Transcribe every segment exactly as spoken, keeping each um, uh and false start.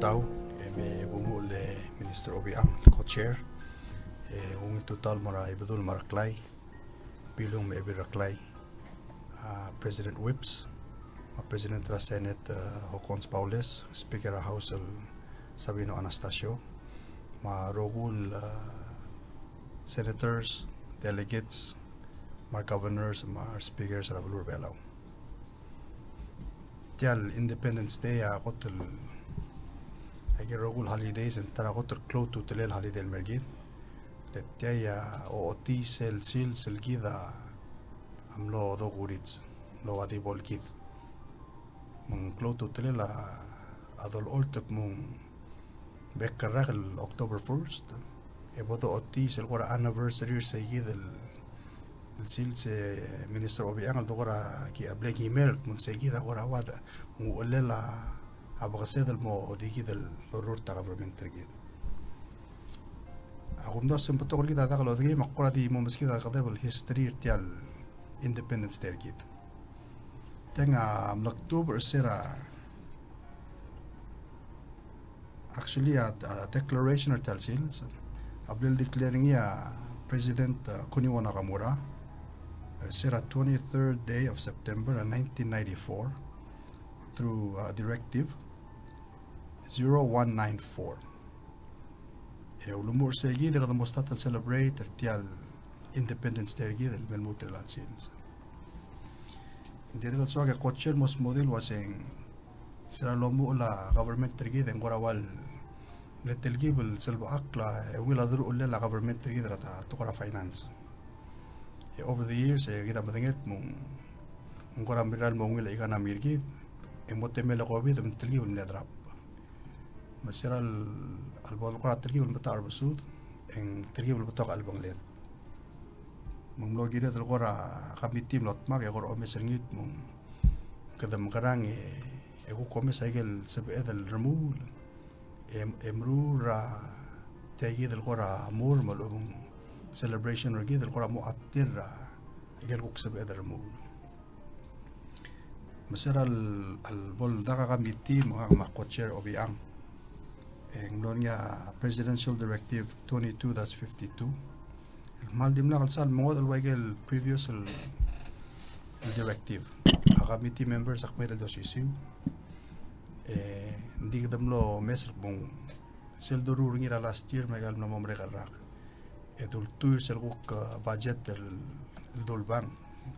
Tau, e me kumuchel e Minister Obichang, co-chair, e ungil tutau el mo er a Ibedul me a Reklai, Bilung me a Ebil Reklai, a President Whipps, me a President er a Senate, a Hokkons Baules, Speaker er a House el Sabino Anastacio, me a rokui el, a, senators, delegates, me a governors, me a speakers er a beluu er a Belau. Tia el Independence Day a kot el, aike el rokui el holidays, e ng ta er a kot el klou a ultutelel el holiday el mer kid. Le tia a ochotii sel sils el kid a mlo dokurits, mlo ua di bo el kid. Me ng klou a ultutelel a dolecholt el kmo ng bek el rak el October first, e bo dochotii sel kora anniversary er seikid el, el sils e Minister Obichang el dekora ki a blank email el kmo ng seikid a kora ua de ng uchelel a bekesed el mo di kid el lorurt a government er kid. A kumdasu e ng betok er kid a dak lodengei me a kora di mo meskid a kedeb el history er tia el Independence Day er kid. Tiang a mlekdubech er se er a, actually, a, a declaration er tia el sils a bla el declare er ngii a President, a, Kuniwo Nakamura er se er a twenty-third day of September, a, nineteen ninety-four through, a, Directive zero one nine four. E ulemuchel er seikid e kede mo start el celebrate er tia el Independence Day er kid el me lmuut er chelecha el sils. Ng dirrek el soak e co-chair el mo smodii el uaseng se er a lomuchel a government er kid e ng kora ua le telkib el selbechakl a, e ungil a deruchellel a government er kid er a ta, tekoi er a finance. E over the years e kid a medengei el kmo ng kora mirrael el mo ungil a economy er kid, e mo temel a COVID me ng telkib el mle drop. Me se er a lebo el kora telkib el metacherbesul, e ng telkib el betok a chelebangeled. Me ng mlo kired el kora committee el mlo dmak e kora omes er ngii el kmo ng kede mekerang e, e kuk omes a ikel sebeched el remuul e, e meruul er a tia kid el kora mo er a lechub e ng celebration er kid el kora mo update er a ikel kuk sebeched el remuul. Me se er a lebo el dak a committee me ngak me a co-chair Obichang, e ng mlo er ngii a Presidential Directive twenty-two dash fifty-two. El kmal dimlak el sal mengodech el ua ikel previous el, el directive. A committee members a kmeed el di osisiu. E ng di kede mlo omes el kmo ng sel doruul er ngii er a last year me aika el mlo mo merek el rak, e dultuil er sel kuk, a, budget el, el dulbang.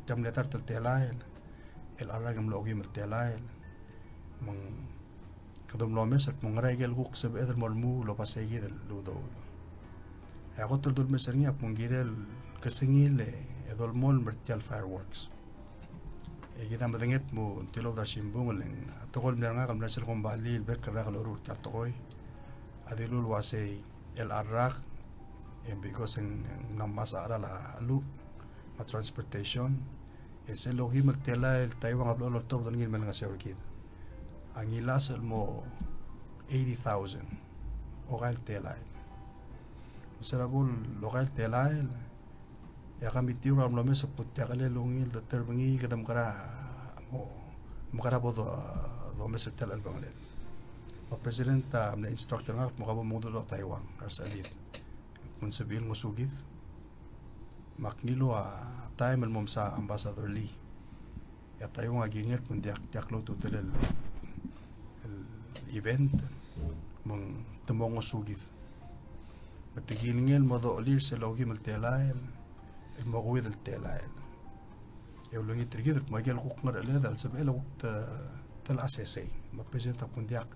Tia mle dart el telael, el cheral e ng mlo okeim el telael. Me ng kede mlo omes el kmo ng ngera ikel kuk sebeched el mo remuul el oba seikid el udoud. E a kot el dulmes er ngii a kmo ng kirel kesengil e dolemolem er tia el fireworks. E kid a medengei el kmo ng tilobed er a simbung el ng, a tekoi el mle er ngak el mle er sel kombalii el bek el rak el loruul er tia el tekoi a dilu el uasei el cheral e ng because ng, ng mla ngmasech a cheral a cheluch me a transportation. E sel okeim el telael el Taiwan a blechoel oltobed er ngii el me olengeseu er kid a ngilasech el mo eighty thousand okai el telael. Me se er a bo lokai el telael e a committee er a mlo omes el kmo tia kele el ungil de term er ngii kede mekera mo, mekera bo do, domes er tia el chelebangeled. Me a president a mle instruct er ngak el kmo ka bo mengedul el Taiwan er a sechelid me ng sebechir el ngosukid. Me ak ngiluu a taem el mo mesa Ambassador Lee. E a Taiwan a kilengei el kmo ng diak, diak loltutelel el, el event, me te mo ngosukid. Me te kilengei el mo dochelir sel okeim el telael el mo keuid el telael. E ulengit er kid el kmo ikel kuk ngerecheled a lsebechel e kuk te, telechasesei. Me a president a kmo ng diak,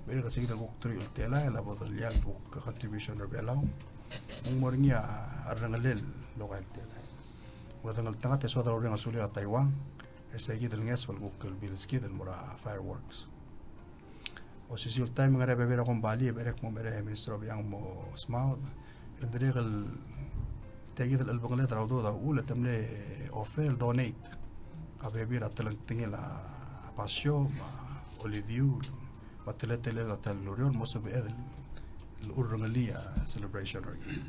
me er a seikid el kuk teruich el telael a bo dolial el kuk contribution er a Belau. Me ng mo er ngii a cherrengelel el okai el telael. Me kede ngeltengat e soad er a ureng a sulir a Taiwan er seikid el ngeso el kuk el bilskid el mo er a fireworks. Osisiu el taem e ng ngar er ngii a bebil er a kombalii e berek el mo merek e Minister Obichang el mo smaod el dirrek el tia kid el chelebangeled er a udoud a uchul e te mle offer el donate a bebil er a telengtengil a basio me a olidiuul me a teletelel a ta el ureor el mo sebeched el urrengelii a celebration er kid.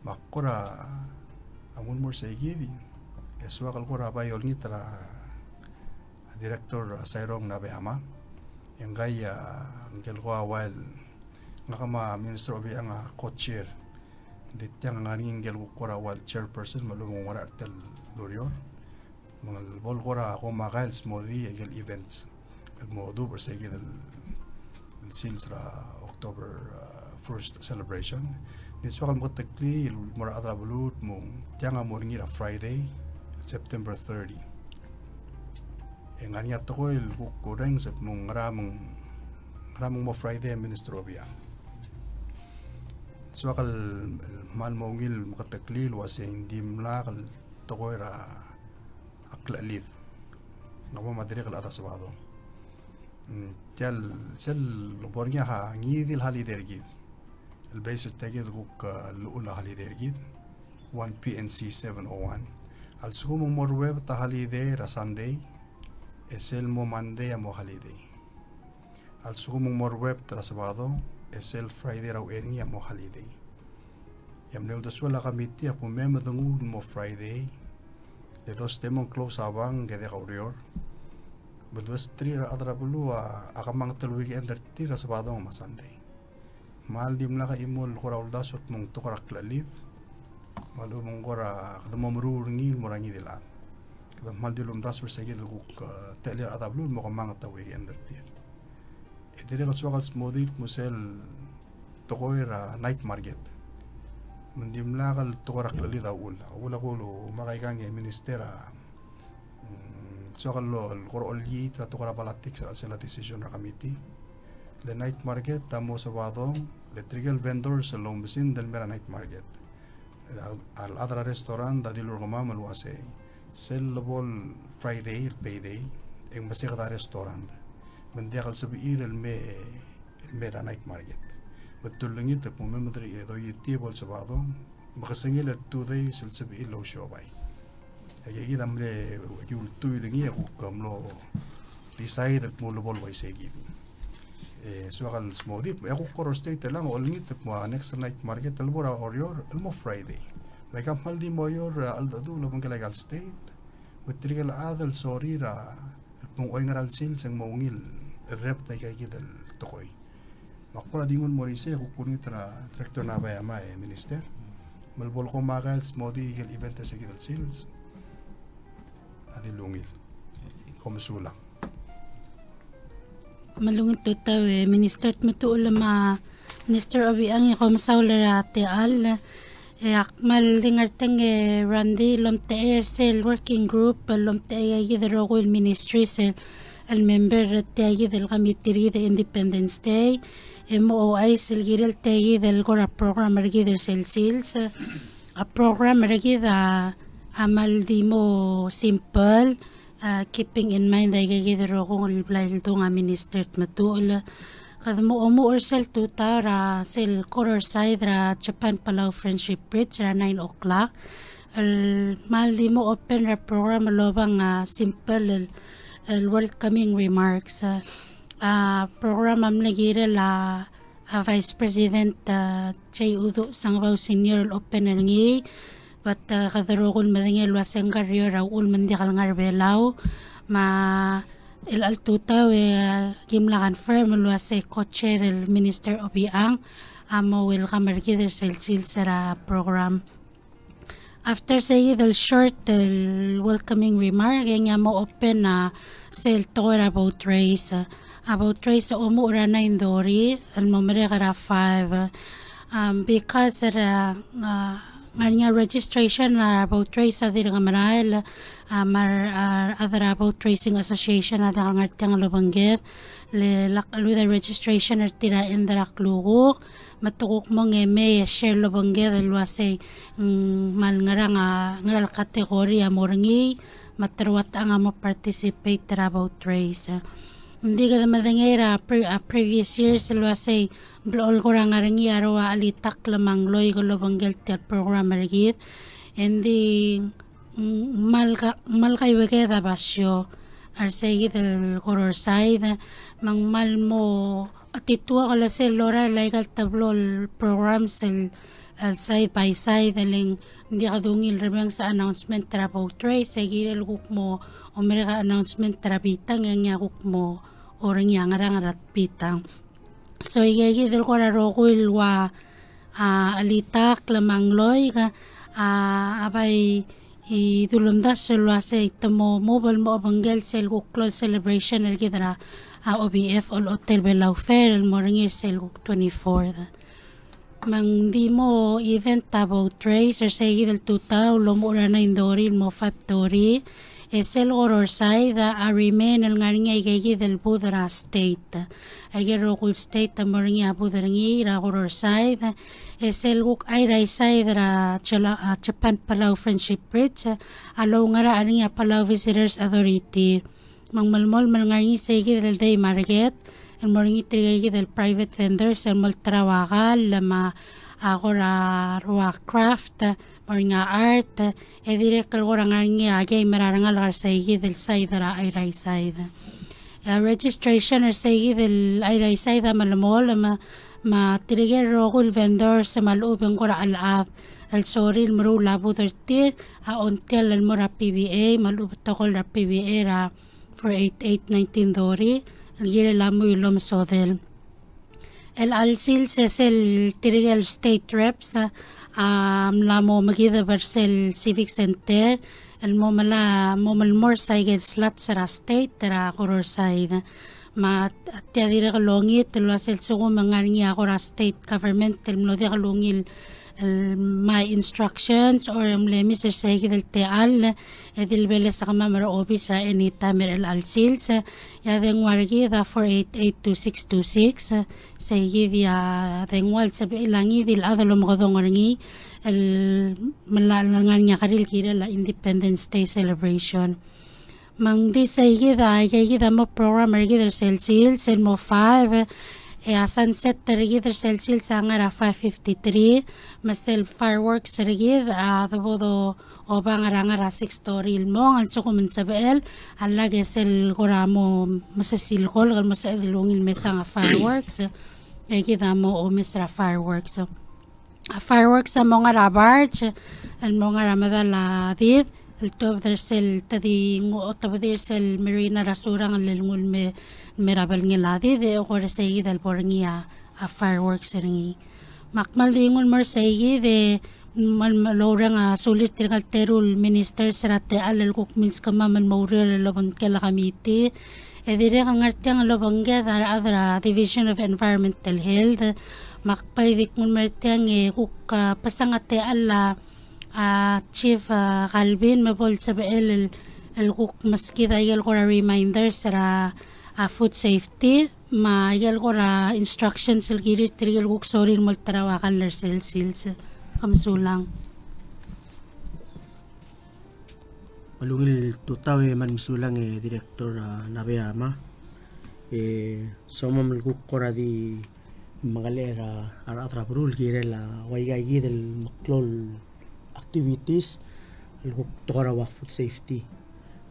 Me ak kora, a, mlo mo er seikid e soak el kora bai olengit er a Director, a, Sairong Nabeyama E ngkai a, ngike el kora uaisei, ngak me a Minister Obichang a co-chair. Ng di tiang a ngar er ngii ngike el kuk kora uaisei chairperson me a lechub e ng ngar er tia el ureor. Me ng bo el kora komakai el smodii aike el events el mo duubech er se kid el, el sils er a October, uh, first celebration. Ng di soak el meketeklii el mo er a rechad er a beluu el kmo tiang a mo er ngii er a Friday, September thirty. E ng ngar er ngii a tekoi el kuk orrenges el kmo ngera me ng, ngera me ng mo Friday, Minister Obichang. Soak el kmal mo ungil meketeklii el uasei ng dimlak el tekoi er a klechelid. Ng mo me a dirrek el chad er a Sabadong. Mm, tia el, sel bo er ngii a ngii di el holiday er kid el base er tia kid el kuk, uh, llechul a holiday er kid, one P N C seven oh one. A lsekum ng mo ruebet a holiday er a Sunday, e sel mo Monday a mo holiday. A lsekum ng mo ruebet er a Sabadong, e sel Friday er a uchei er ngii a mo holiday. E a mle uldesuel a committee a kmo me medengei el mo Friday, le dost e mo close a bank e diak a ureor. Me debesterir a rechad er a beluu a kemanget el weekend er tir er a Sabadong me a Sunday. Me ng dimlak a chimo el kora uldasu el kmo ng tekoi er a klechelid. Me a lechub e ng kora kede mo meruul er ngii el mo er a ngii di el chad. Kede kmal di el omdasu er se kid el kuk, uh, techellir a rechad er a beluu el mo kemanget a weekend er tir. E dirrek el soak el smodii el kmo sel tekoi er a night market. Me ng dimlak el tekoi er a klechelid a uchul. A uchul a kulecha me a ika el minister a, mm, soak el, el kora olliit er a tekoi er a politics er a chelsel a decision er a committee. Le night market a mo Sabadong, le tirke el vendors el oumesingd el mei er a night market. A, a rechad er a restaurant a dilu er kemam el uasei, sel lebo el Friday, el payday, e ng meseked a restaurant. Me ng diak el sebechir el mei, el mei er a night market. Me te olengit e kmo me mederir e doitii e bo el Sabadong, me kesengil el two days el sebechir el ousiobai. E kid a mle, e ki ultuil er ngii e kuk mlo decide el kmo lebo el uaisei kid. E soak el smodii, e kuk kora state el ngar er ngii el kmo a next night market el bo er a Oreor el mo Friday. Me aika a kmal di mo er a cheldecheduch el obengkel aika el state. Me tirke el chad el sorir a, el kmo ng oingerang el sils e ng mo ungil el ruebet aika kid el tekoi. Me ak kora di nguu el mo er isei e kuk olengit er a Director Nabayama e Minister. Me lebo el komakai el smodii aike el event er se kid el sils. A di lungil. Kom mesulang. Me a ungil tutau e Minister Tmetuchl me a Minister Obichang, e kom mesaul er a techall. E ak kmal di ngar er ngii e Randy el omtechei er sel working group el omtechei aika kid el rokui el ministries el, el member er tia kid el committee er kid el Independence Day. E mo ouchais el kirel tia kid el kora program er kid er sel sils. A program er kid a, a kmal di mo simple, a, keeping in mind aika kid el rokui el bla ildung a Minister Tmetuchl. Kede mo omuchel er sel tutau er a sel Koror side er a Japan Palau Friendship Bridge er a nine o'clock. El kmal di mo open er a program el obang a simple el, el welcoming remarks. A, a program a mle kirel a a Vice President, a, J. Uduch Sengebau Senior el open er ngii, but, a, kede rokui el medengei el uasei ngka el Rior a uchul me ng diak el ngar er a Belau, me a chelecha el tutau e, a, ki mla confirm el uasei co-chair el Minister Obichang a mo welcome er kid er sel sils er a program. After se kid el short el welcoming remark, e ng mo open a sel tekoi er a boat race. A boat race a omuchel er a nine thirty el mo merek er a five. Um, because er a, a, ngar er ngii a registration er a boat race a dirk merael, a, me a, a, a rechad er a Boat Racing Association a diak el ngar tiang el obengked, le lak, lmuut a registration er tir a end er a klukuk, me te kuk mong e mei e share el obengked el uasei, mm, me a ngerang a, ngera el category a mo er ngii, me te rua techang a mo participate er a boat race. Ng di kede medengei er a pre-, a previous years el uasei, blechoel kora ngar er ngii a rua chelitakl me a ngloik el obengkel tia el program er kid. Ng di, mm, kmal ka-, kmal kaiuekeed a basio er se kid el Koror side, me ng kmal mo chetituokel sel lorael aika el teblo el programs el, el side by side, e le ng diak dungil el remenges a announcement er a boat race, e kirel kuk mo omerek a announcement er a bitang, e ngii a kuk mo bo er ngii a ngerang er a tbitang. So, ikakid el kora rokui el ua, a, chelitakl me a ngloik, a, a bai di ulemdasu el uasei te mo move el mo obengkel sel kuk klou el celebration er kid er a, a, O B F, Ol-, Hotel Belau Fair, el mo er ngii er sel kuk twenty-fourth. Me ng di mo event a boat race er seikid el tutau el omuchel er a nine thirty el mo five thirty. E sel Koror side a remain el ngar er ngii a ikakid el booth er a state. Aike el rokui el state a mo er ngii a booth er ngii er a Koror side. E sel kuk Airai side er a Jala-, a, Japan Palau Friendship Bridge a loungerachel er ngii a Palau Visitors Authority. Me ng melemolem el ngar er ngii seikid el day market el mo er ngii tirkakid el private vendors el mo olterau a kall me a kora rua craft, mo er ngii a art, e dirrek el kora ngar er ngii a game er a rengalek er seikid el side er a Airai side. E a registration er seikid el Airai side a melemolem, me, me tirke el rokui el vendors me a lechub e ng kora chelechad el sorir el meruul a booth er tir a ongtil el mo er a P B A, me a lechub e tekoi er a P B A er a four eight eight nineteen thirty, el kirel a mui el omesodel. Chelecha el sils e sel tirke el state reps a, a mla mo mekideb er sel Civic Center el mo mela, mo melemolem er aike el slots er a state er a Koror side. Me a tia dirrek el ongit el uasei a lsekum e ng ngar er ngii a kora state government el mlo diak el ungil el my instructions or mle miss er seikid el techall, e di le bo lsakemam er a obis er a anytime er chelecha el sils. E a dengua er kid a four eight eight two six two six. Seikid a dengua el sebechel a ngii di el chad el omekedong er ngii el melai el ngar er ngii a kerir el kirel a Independence Day celebration. Me ng di seikid a, ikakid a mo program er kid er sel sils el mo five, e a sunset er kid er sel sils a ngar er a five fifty-three, me sel fireworks er kid a debo dobang er a ngar er a six thirty el mong, a lsekum ng sebechel, a lak e sel kora mo mesesilkolk el mo sebeched el ungil mesang a fireworks, e kid a mo omes er a fireworks. A fireworks a mo ngar er a barge el mo ngar er a medal a did el tuobed er sel, te di nguu otobed er sel marina er a Surangel el nguu el me, me er a belngel a did, e kora seikid el bo er ngii a, a fireworks er ngii. Me ak kmal di nguu el mo er seikid e kmal, kmal oureng a sulir tirka el teru el ministers er a techall el kuk milskemam el mo oureor el obengkel a committee. E dirrek el ngar tiang el obengked a rechad er a Division of Environmental Health. Me ak bai di knguu el mer tiang e kuk, a, pesang a techall a, a, Chief, a, Calvin me bo el sebechel el, el kuk meskid a ikel kora reminders er a, a, food safety me a ikel kora instructions el kirir tirke el kuk sorir el mo olterau a kall er sel sils. Ke mesulang. Me a ungil tutau e kmal mesulang e Director, a, Nabeyama. E somam el kuk kora di mengelechel er a, a rechad er a beluu el kirel a ua ikakid el meklou el activities el kuk tekoi er a ua food safety.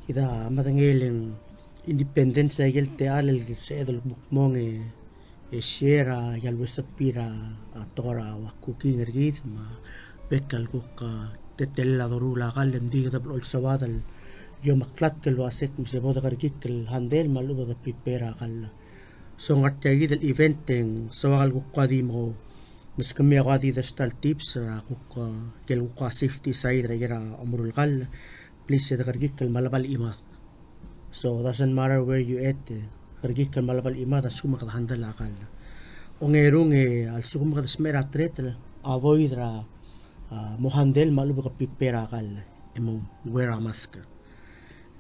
Kid a medengei el ng Independence a ikel techall el sebeched el kuk mong e e share a ikel recipe er a, a tekoi er a ua cooking er kid, me a bek el kuk, a, teletelel a doruul a kall e ng di kede blechoel soad el omeklatk el uasei me se bo dekerekikl el handle me a lechub e de prepare a kall. So ngar tia kid el event e ng soak el kuk kora di mo meskemiu a kora di digital tips er a kuk, a, ikel kuk a safety side er a ikel omeruul a kall. Please, e dekerekikl el melebal chimad. So, doesn't matter where you at, e dekerekikl el melebal chimad a lsekum e kede handle a kall. Ongerung e a lsekum e kede smecher a threat el avoid er a, a, mo handle me a lechub e ke prepare a kall e mo wear a mask.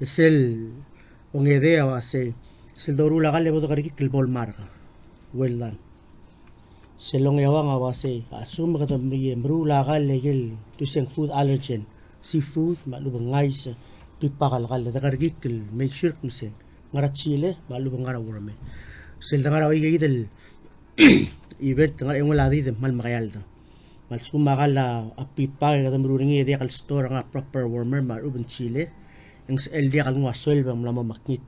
E sel ongedei a uasei, sel doruul a kall e bo dekerekikl el bo el mark. Well done. Sel ongeuang a uasei, a lsekum e kede meruul a kall e ikel, to seng food allergen, seafood, me a lechub e ng ngais, pipak el kall, dekerekikl el make sure kmo se ng ngar er a chile, me a lechub e ng ngar er a warm. Sel de ngar er a ua ikakid el event, ngar er a eungel a did e kmal mekeald. Me a lsekum a kall a pipak e kede meruul er ngii e diak el store er a ngar er a proper warmer, me a lechub e ng chile, e ng sebechel diak el nguu a sueleb e ng mla mo mekngit.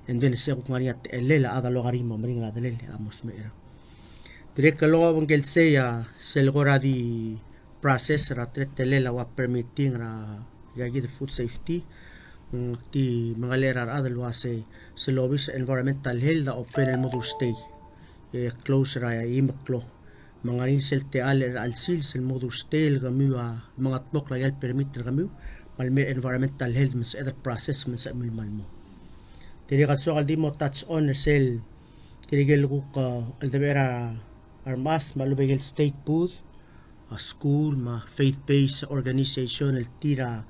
And then se kuk ngar er ngii a techellel a chad a loka er ngii me a meringel a delel e a mo smecher. Dirrek el oba obengkel sei a sel kora di process er a teletelel a ua permitting er a ikakid el food safety. Ng di mengalek er a rechad el uase sel obis er a environmental health a open el mo Thursday, e close er a eim el klok. Me ng ngar er ngii sel techall er a chelsel sel mo Thursday el kemiu a mengetmokl a ial permit er kemiu me a le mei er a environmental health me ng sebeched el process me ng sebechemiu el mo. Tirke el soak el di mo touch on er sel tirke el kuk, a, el debechel er a remechas me a lechub e ikel state booth, a, school me a faith based organization el tir a,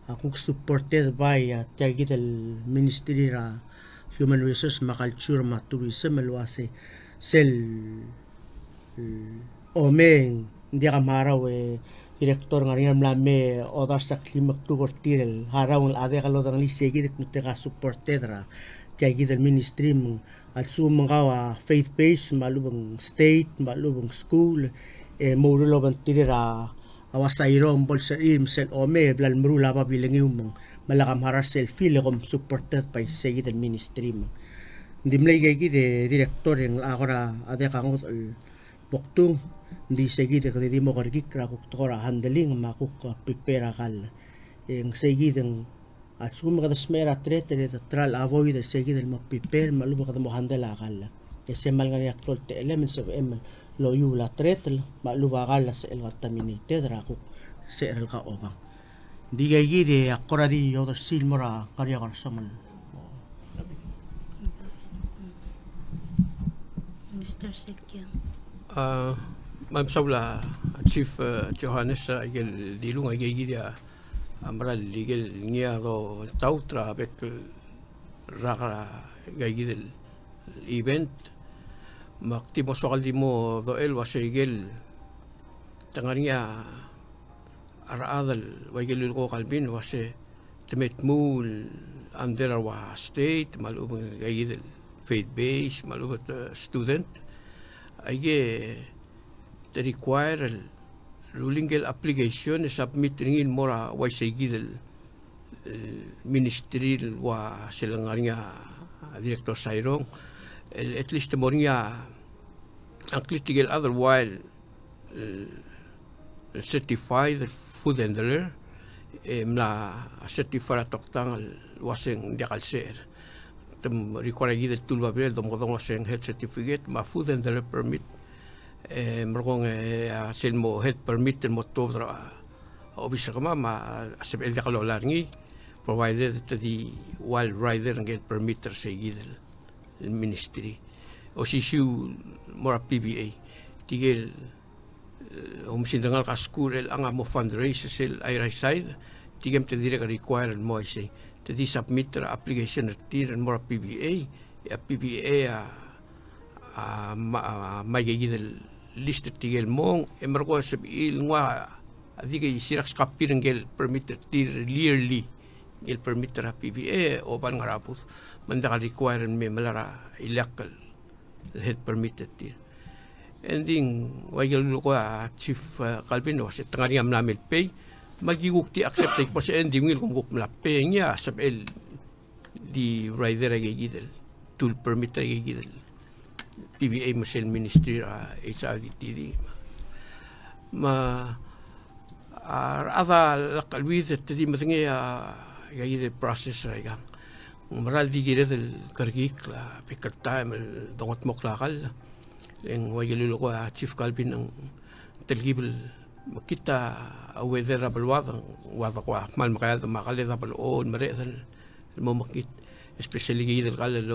a, kuk supported by, a, tia kid el ministry er a human resource me a culture me a tourism el uase sel, mm, omei, ng diak a mharau e director, ngar er ngii a mla mei odars a klim el kluk er tir el harau el chad el odengelii sei kid el kmo tirka supported er a tia kid el ministry me ng a lsekum ng kau a faith based me a lechub e ng state me a lechub e ng school, e mo oureor el obengterir a ua Sairong me bo lsecher me sel omei e bla lemeruul a babilengiu me ng melak a mharau er sel field e kom supported by sei kid el ministry me ng di mle ikei kid e director e ng locha kora diak a ngodech el bo kdung, ng di sei kid e kede di mo kerekikl er a kuk tekoi er a handling me a kuk, a, prepare a kall. E ng sei kid e ng a lsekum kede smecher a threat e de try el avoid er sei kid el mo prepare me a lechub e kede mo handle a kall. E se mal ngar er ngii a klou el techellem e ng sebechem el oiuul a threat me a lechub a kall a sebechel contaminated er a kuk secher el kaobang. Ng di ikei kid e ak kora di odersii el mo er a ngar er ngii a kora soam el Mister Sekiang. A, me a mesaul a Chief, e, Johannes, a, ikel dilung a ikei kid a, a mera el ikel ngii a doltaut er a bek el rak er a ikei kid el event. Me ak di mo soak el di mo dochel el uase ikel te ngar er ngii a rechad el ua ikel lulekoi a Calvin el uase te me tmuu el under a ua state me a lechub e ng ikei kid el faith base me a lechub e te student. Aike te require el rullii ngike el application e submit er ngii el mo er a ua isei kid el, el ministry el ua sel ngar er ngii a Director Sairong. El at least te mo er ngii a, a ngklir tirke el chad el ua el el certified food handler, e mla certify er a toktang el uase ng diak el secher. Te require kid el tul babilel el domekedong el uase ng health certificate me a food handler permit. E merekong e a sel mo health permit el mo tuobed er a obis er kemam a sebechel diak lolai er ngii, provided te di ua el rider ngike el permit er sei kid el ministry. Osisiu el mo er a P B A. Tirke el e, oumesingd er a ngalek a skuul er chelechang a mo fundraise er sel Airai side, tirke me te dirrek el require el mo uaisei. Te di submit er a application er tir el mo er a P B A, e a P B A a, a, ma, a, mei ikei kid el list er tirke el mong, e merekong e sebechir el nguu a di ke xerox copy er ngike el permit er tir el yearly, ngike el permit er a P B A, e oba el ngar er a booth, me ng diak el require el me melai er a ileakl el el health permit er tir. E ng di ng ua ikel lulekoi a Chief, e, Calvin el uase te ngar er ngii a mla mei el pay, me aki kuk di accept e kmo se e ng di ungil kom kuk mla pay, e ngii a sebechel di rider a ikei kid el, tul permit a ikei kid el P B A me sel ministry er a H R D T D. Me a rechad a lak cheleuid e te di medengei a ikei kid el process er aikang. Ng mera el di kired el kerekikl a bek el taem el dongedmokl a kall. E ng ua ikel lulekoi a Chief Calvin, ng telkib el mekngit a weather er a beluad, ng ua de kua kmal mekeald me a kall e de blechoel mereched el mo mekngit, especially ikei kid el kall el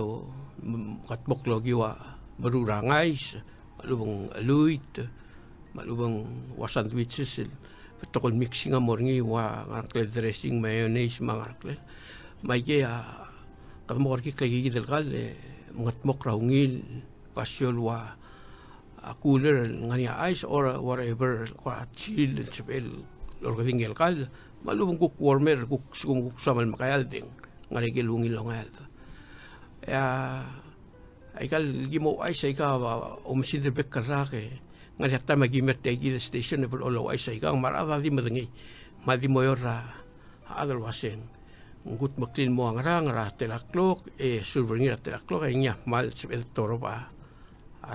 mengetmokl el okiu a meruul er a ngais, me a lechub e ng cheluit, me a lechub e ng ua sandwiches el betok el mixing a mo er ngii, ua ngerang el dressing, mayonnaise me a ngerang. Me aikei a kede mo kerekikl a ikei kid el kall e mengetmokl er a ungil basio el ua a cooler el ngar er ngii a ice or whatever, kora chill el sebechel el orrekedii ngike el kall, me a lechub e ng kuk warmer, kuk, sekum kuk soam el mekeald e ng ngar er ngii a ikel ungil longeald. E a Aika el ki mo ouchais aika a oumesingd er a bek el rak e ng ngar er ngii a taem a ki mei er tia kid el station e blechoel ouchais aika, me a rechad a di medengei. Me a di mo eou er a chad el uaseng, ng kudmeklii el mo ngerang er a tela klok, e serve er ngii er a tela klok, e ngii a kmal sebeched el torob a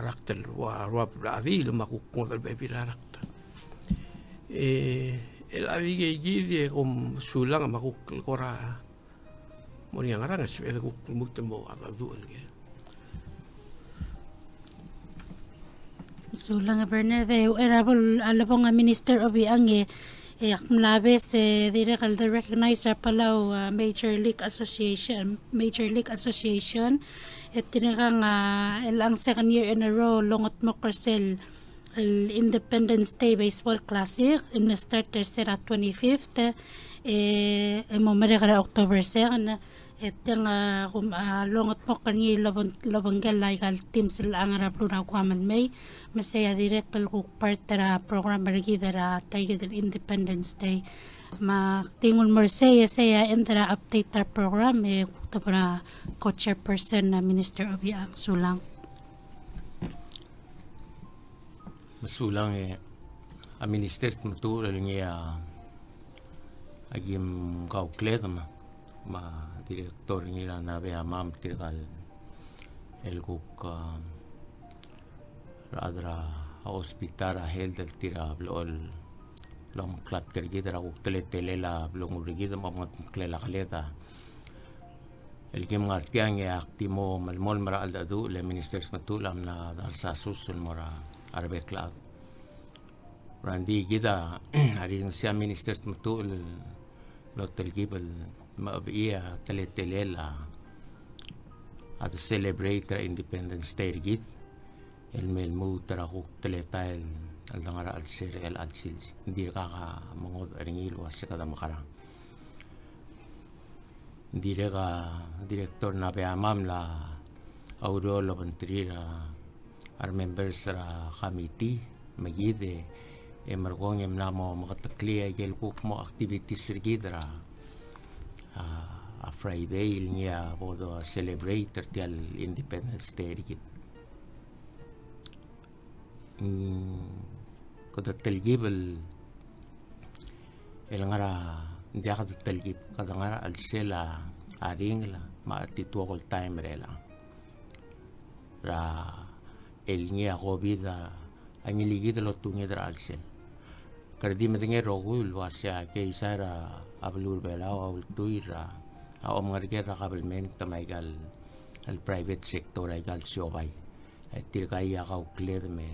rakt el ua, ua ruebet el chad el me a kuk ngodech el bebil er a rakt. E chelecha di ikei kid e kom sulang me a kuk el kora Mo er ngii a ngerang e sebeched el kuk lmuut el mo a, a duch el ke. Mesulang e Bernard, e uchei er a bo lebong a Minister Obichang e, e ak mla obes e dirrek el de recognize er a Palau, a, Major League Association, Major League Association, e tirkang, a, el ang second year in a row el longetmokl er sel el Independence Day Baseball Classic, el mle start er se er a twenty-fifth, e, e mo merek er a October second, e tiang, a, kum, a, longetmokl er ngii el obeng-, el obengkel a ikal teams el ngar er a beluu er a Guam el mei, me sei a dirrek el kuk part er a program er kid er a tia kid el Independence Day. Me ak di nguu el mo er sei, e sei a end er a update er a program, e kuk tobed er a co-chairperson, a, Minister Obichang. Sulang. Mesulang e a Minister Tmetuchl el ngii a, a kim kaukledem, me a director er ngii er a Nabeyamam, tirkal el kuk, a, rechad er a hospital, a health, el tir a blechoel el omeklatk er kid er a kuk teletelel a blengur er kid me a omengetmeklel a keled a el kim ngar tiang. E ak di mo melemolem er a cheldecheduch el Minister Tmetuchl a mla dars a sus el mo er a rebek el chad. Ng di kid a rirengesii a Minister Tmetuchl el otelkib el mechebechii a teletelel a, a de celebrate er a Independence Day er kid el me lmuut er a kuk teletael el de ngar er a chelsel er chelecha el sils. Ng dirkak a mengodech er ngii el uase kede mekerang. Ng dirrek a director er a Nabeyamam a mla oureor el obengterir a, a re members er a committee me kid e, e merekong e mla mo meketeklii a ikel kuk mo activities er kid er a, a, a Friday el ngii a bo de celebrate er tia el Independence Day er kid. Mm, kede telkib el, el ngar er a, ng diak kede telkib, kede ngar er a chelsel a ringel me a chetituokl el taem er chelechang. Er a el ngii a COVID a, a ngilikid el otunged er a chelsel. Kede di medengei el rokui el uase a keizai er a beluu er a Belau a ultuil er a, a omengerker er a kabelment me a ikal, el private sector, a ikal siobai. E tirka a kaukledem e,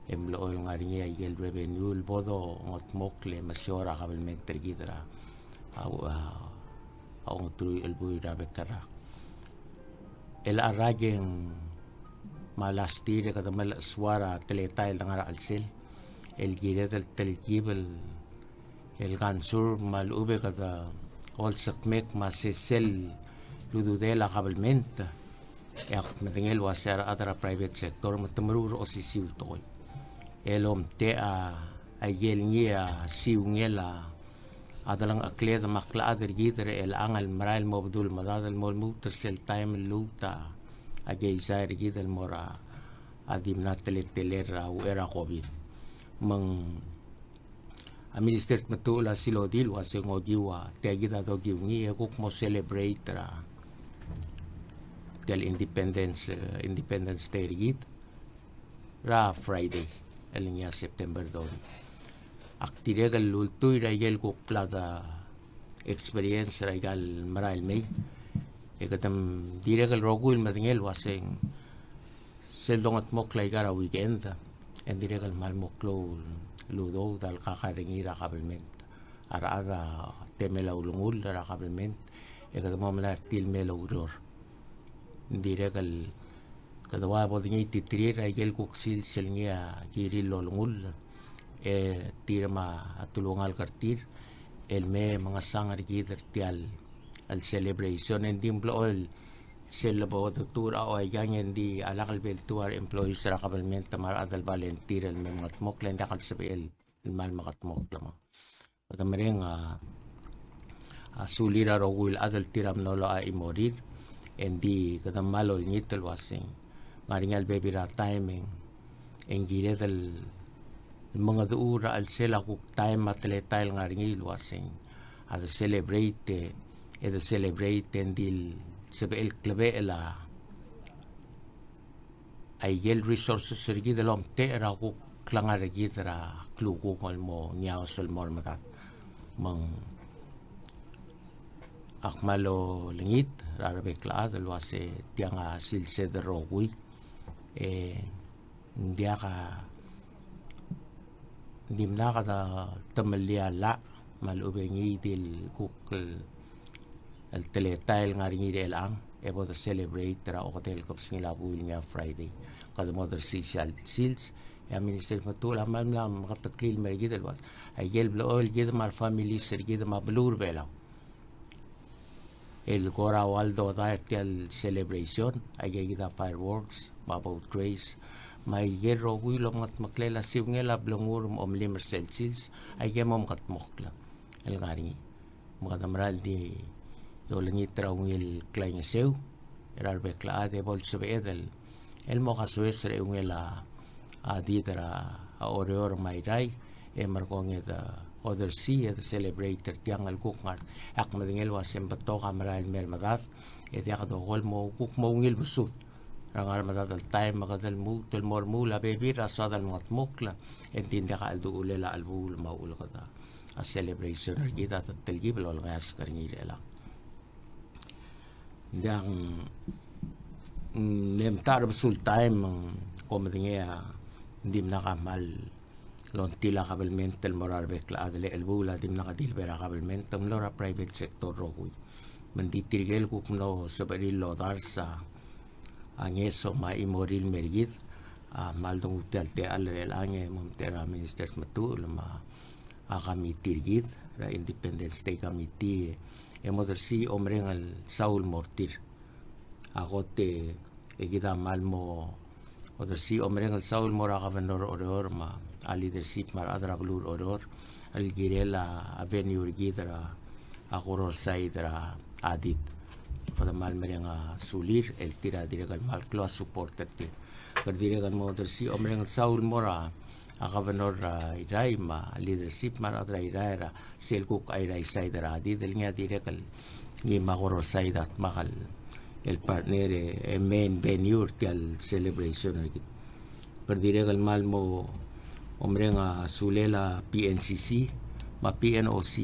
e mlo el ngar er ngii a ikel revenue el bo dongetmokl e mesiou er a kabelment er kid er a, a, a, a ongeteruich el buil er a bek el rak. El a rak e ng me a last year e kede melechesuar a teletael el de ngar er a chelsel el kired el telkib el el kansur me a lechub e kede olsekmek me a sesei el ududel a kabelment. E ak medengei el uase a rechad er a private sector me te meruul er a osisiu el tekoi el omtechei a ikel ngii a siungel a delengchekled me a klechad er kid er chelechang el merael el mo bedul medad el mo lmuut er sel taem el lmuut a keizai er kid el mo er a di mla teletelel er a uchei er a COVID. Me ng a Minister Tmetuchl a silodii el uase ng okiu a tia kid a dokiu ngii e kuk mo celebrate er a tia el Independence, eh, Independence Day er kid er a Friday el ngii a September dodii. Ak dirrek el ultuil er a ikel kuk bla de experience er a ikal merael mei. E kede dirrek el rokui el medengei el uase ng sel dongetmokl a ikal weekend, e ng dirrek el kmal mo klou el udoud a lekaka er ngii er a kabelment. A rechad a temel a ulengull er a kabelment, e kede mo melai er tir el mei el oureor. Ng dirrek el kede ua bo dengititerir a ikel kuk sils el ngii a kirir el olengull, e tir me a telungalek er tir el mei mengesang er kid er tia el celebration. E ng di ng blechoel sel lebo detuch er a ua ikang e ng di a lak el beltuu a re employees er a kabelment me a rechad el volunteer el me mengetmokl e ng diak el sebechel el kmal mekedmokl me. Kede mereng a, a sulir a rokui el chad el tir a mlo locha a chimorir, e ng di kede kmal olengit el uaseng ngar er ngii a lebebil er a taem e ng e ng kired el mengedecheduch er a chelsel a kuk taem me a teletael el ngar er ngii el uaseng a de celebrate, e de celebrate e ng di el sebechel klebechel a ikel resources er kid el omtechei er a kuk klengar er kid er a klukuk el mo ngiaos el mo er medad. Me ng ak kmal olengit er a rebek el chad el uase tiang a sils er a rokui. E ng diak a, dimlak a temellii a llach me a lechub e ngii di el kuk el, el teletael el ngar er ngii er chelechang e bo de celebrate er a okedei el kebesengil a buil el ngii a Friday. Kede mo dersii sel sils, e a Minister Tmetuchl a kmal mla meketeklii el mer kid el uase aike el blechoel kid me a re families er kid me a beluu er a Belau el kora ua el dodai er tia el celebration, aike kid a fireworks, me a boat race, me aike el rokui el omengetmeklel a siungel a blengur me a omelim er sel sils, aike el mo mengetmokl el ngar er ngii. Me kede mera el di olengit er a ungil klaingeseu er a rebek el chad e bo lsebeched el, el mo kasoes er a eungel a, a did er a Oreor me a Irrai, e merekong e de odersii e de celebrate er tiang el kuk ngar. Ak medengei el uase ng betok a merael el mer medad, e diak dokoi el mo kuk mo ungil besud er a ngar er a medad el taem me kede lmuut el mo remuul a bebil er a soad el mengetmokl, e ng di ng diak a cheldechulel a chelebuul me a uchul kede a celebration er kid a telkib el olengasech er ngii er chelechang. Ng diak, mm, mle mta er a besul taem me ng ko medengei a dimlak a kmal longtil a kabelment el mo er a rebek el chad, le chelebuul a dimlak a dilebei er a kabelment, ng mlo er a private sector rokui. Me ng di tirke el kuk mlo sebechir el odars a ngeso me a chimorir el mer kid a kmal donguu tia el techall er chelechang e mo omtechei er a Minister Tmetuchl me a a committee er kid, er a Independence Day Committee, e mo dersii omereng el saul el mo er tir. A kot e kid a kmal mo odersii omereng el saul el mo er a governor er a Oreor me a leadership me a rechad er a beluu er a Oreor el kirel a venue er kid er a Koror side er a did. Kede kmal mereng a sulir el tir a dirrek el kmal klou a support er tir. Kede dirrek el mo odersii omereng el saul el mo er a a governor er a Irrai me a leadership me a rechad er a Irrai er a sel kuk Airai side er a did el ngii a dirrek el ngii me a Koror side a dmak el partner e, e main venue er tia el celebration er kid. Kede dirrek el kmal mo omereng a sulel a P N C C me a P N O C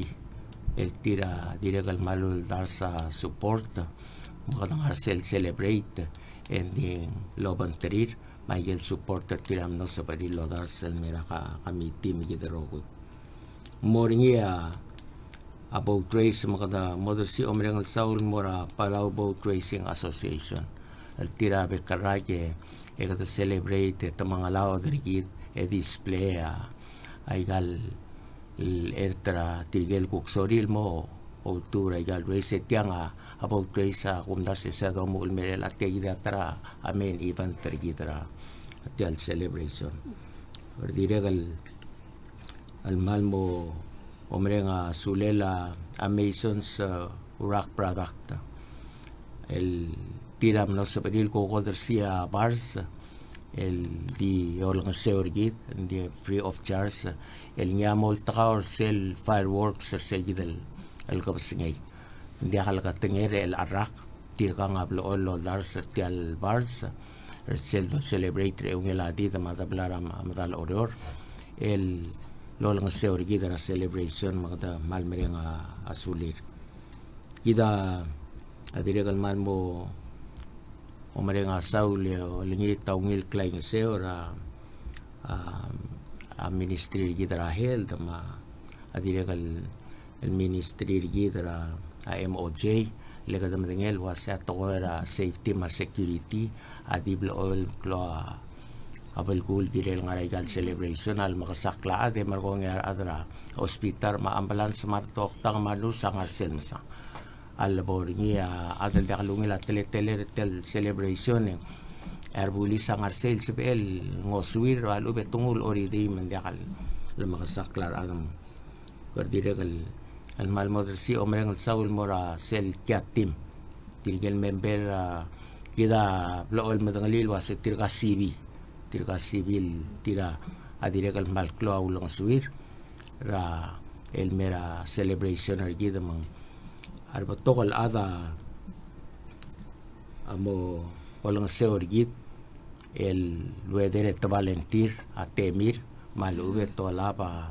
el tir a dirrek el kmal oldars a support me kede ngar sel celebrate e ng di lobengterir me aike el support er tir a mlo sebechir el odars el mer a ka, committee me kid el rokui. Mo er ngii a, a boat race me kede mo odersii omereng el saul el mo er a Palau Boat Racing Association el tir a bek el rak e kede celebrate e te mengelaod er kid e display a, aika el el er tir a tirke el kuk sorir el mo outu er aika el race e tiang a, a boat race a kumdasu e se a domuchel el mer chelechang, tia kid a ta er a main event er kid er a tia el celebration. Kede dirrek el, el kmal mo omereng a sulel a Masons, uh, Rock Product el tir a mlo sebechir el kuk odersii a barge el di olengeseu er kid, ng di free of charge, el ngii a mo oltekau er sel fireworks er se kid el, el kebesengei. Ng diak leketengel er chelecha el rak, tirkang a blechoel el oldars er tia el barge er sel do celebrate er a eungel a did me a debla er a medal Oreor el lolengeseu er kid er a celebration me kede kmal mereng a, a sulir. Kid a dirrek el kmal mo omereng a saul e olengit a ungil klaingeseu er a, a, a ministry er kid er a health me a dirrek el, el ministry er kid er a, a M O J, le kede medengei el uase a tekoi er a safety me a security a di blechoel el klou a a belkul el kirel ngar er aika el celebration a lemekesakl a chad e merekong e a rechad er a hospital me a ambulance me a redoktang me a nurse a ngar sel mesa. A lebo er ngii a chad el diak lungil a teleteler er tia el celebration e a rebulis a ngar sel sebechel el ngosuir a lechub e te nguu el oridii me ng diak lemekesakl a rechad. Kede dirrek el, el kmal mo odersii omereng el saul el mo er a sel kia team. Tirke el member, a, kid a blechoel medengelii el uase tirka sibi. Tirka sibi el tir a dirrek el kmal klou a ulengesuir er a el mer a celebration er kid me ng a rebetok el chad a mo olengeseu er kid el whether e te volunteer a temir me a lechub e te olab a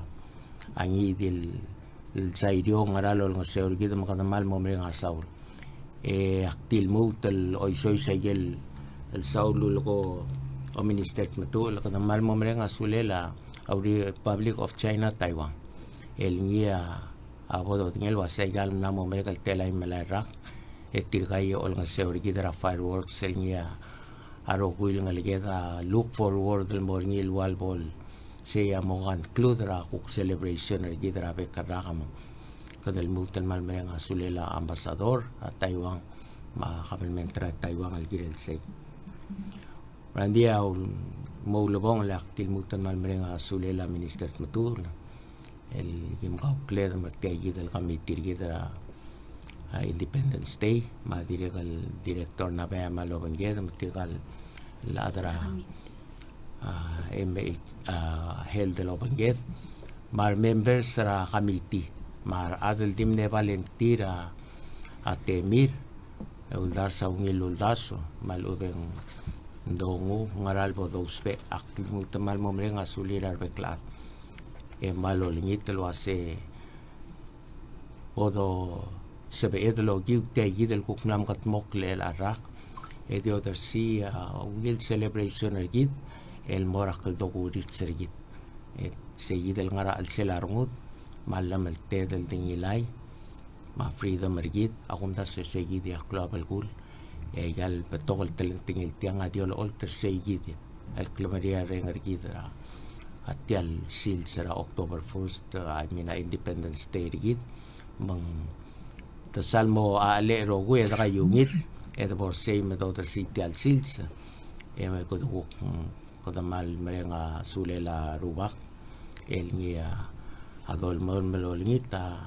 ngii di el el sairio el ngera el olengeseu er kid me kede mal mo mereng a saul. E ak di lmuut el oisois a ikel, el saul el ko, o Minister Tmetuchl, kede mal mo mereng a sulel a Republic of China Taiwan. El ngii a a bo dodengei el uasei aikal mla mo merek el telael el melai el rak, e tirka a olengeseu er kid er a fireworks el ngii a rokui el ngeleked a look forward el mo er ngii el ua el bo el sei a mo conclude er a kuk celebration er kid er a bek el rak me ng. Kede lmuut el mal mereng a sulel a ambassador er a Taiwan me a kabelment er a Taiwan el kirel sei. Ng di a ul-, mo ulebongel e ak di lmuut el mal mereng a sulel a Minister Tmetuchl el kim kaukled me er tia kid el committee er kid er a, a, Independence Day, me a dirrek el director er a NABAM el obengked, me tirka el chad er a, a, M H, a, health el obengked, me a re members er a committee, me a rechad el di mle volunteer a, a temir, e uldasu a ungil uldasu, me a lechub e ng dongu, ngera el bo dousbech, ak di lmuut el mal mo mereng a sulir a rebek el chad. E mal olengit el uase bo do sebeched el okiu tia kid el kuk mla mekedmokl el chelecha el rak. E di odersii a ungil celebration er kid el mo er a kldokuriits er kid. E sei kid el ngar er a chelsel a rengud me a llemelted el dengilai me a freedom er kid, a kumdasu e sei kid a klou a belkul. E aikal betok el telengtengil tiang a di olecholt er sei kid el klemeriareng er kid er a, a tia el sils er a October first, I mean, a Independence Day er kid. Me ng te sal mo a chelechang e rokui e de kaiungit, e de bo er sei me dodersii tia el sils. E me kede kuk, mm, kede mal mereng a sulel a Rubak el ngii a dolemolem el olengit a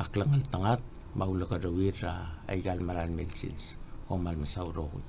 klengeltengat me a ulekerreuir er aikal merael mei el sils. Kom kmal mesaul el rokui.